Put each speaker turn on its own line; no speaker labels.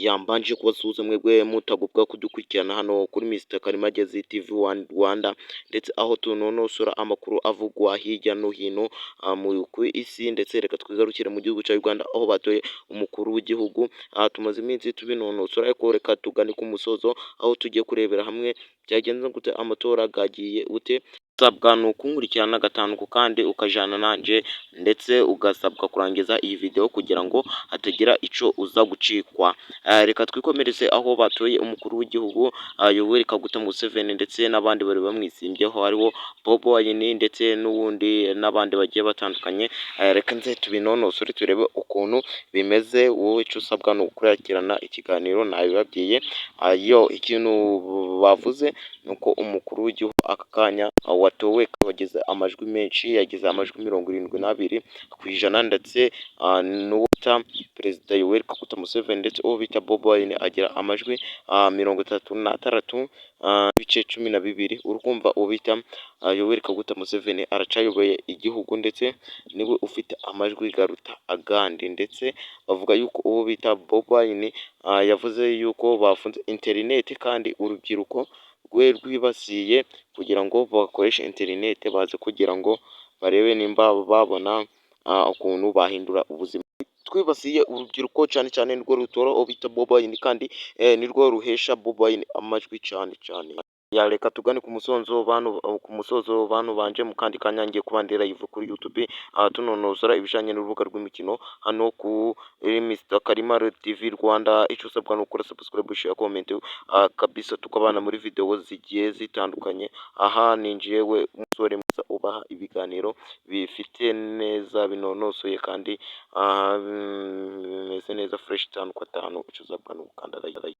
Yambanje kubasuhuza mwebwe mutagubwa kudukurikirana hano kuri Mr Karimagezi TV 1 Rwanda, ndetse aho tunonosora amakuru avugwa hirya no hino ku isi. Ndetse reka twigarukire mu gihugu cya Uganda, aho batoye umukuru w'igihugu. Tumaze iminsi tubinonosora, ariko reka tugane ku musozo, aho tugiye kurebera hamwe byagenze gute, amatora gagiye ute. Usabwa ni ukunkurikirana gatanu kandi ukajana nanje, ndetse ugasabwa kurangiza iyi video kugira ngo hatagira ico uza gucikwa. Reka twikomereze aho batoye umukuru w'igihugu Yoweri Kaguta Museveni, ndetse n'abandi bari bamwisimbyeho, hariho Bobi Wine ndetse n'uwundi n'abandi bagiye batandukanye. Reka nze tubinonosore, turebe ukuntu bimeze. Wowe icyo usabwa ni ugukurikirana ikiganiro, nabibabwiye. Yo ikintu bavuze ni uko umukuru w'igihugu aka kanya watowe wagize amajwi menshi, yagize amajwi 72%, ndetse n'uwo bita Perezida Yoweri Kaguta Museveni, ndetse uwo bita Bobi Wine agira amajwi 36.12. Urukumva, uwo bita Yoweri Kaguta Museveni aracayoboye igihugu, ndetse niwe ufite amajwi garuta agandi. Ndetse bavuga yuko uwo bita Bobi Wine yavuze yuko bafunze interineti, kandi urubyiruko rwe rwibasiye kugira ngo bakoreshe interineti, baze kugira ngo barebe nimba babona ukuntu bahindura ubuzima. Twibasiye urubyiruko cyane cyane, nirwo rutora uwo bita Bobi Wine, kandi nirwo ruhesha Bobi Wine amajwi cyane cyane. Ya, reka tugane ku musozo bantu, ku musozo bantu banje. Mu kandi kanya ngiye kubandera live kuri YouTube, tunonosora ibijanye n'urubuga rw'imikino hano ku Mr Karima TV Rwanda. Icyo usabwa ni ukora subscribe, share, comment kabisa, tukabana muri video zigiye zitandukanye. Aha ninjiyewe umusore mwiza ubaha ibiganiro bifite neza, binonosoye, kandi bimeze neza, fresh tanu kwa tanu. Icyo usabwa ni ugukanda like.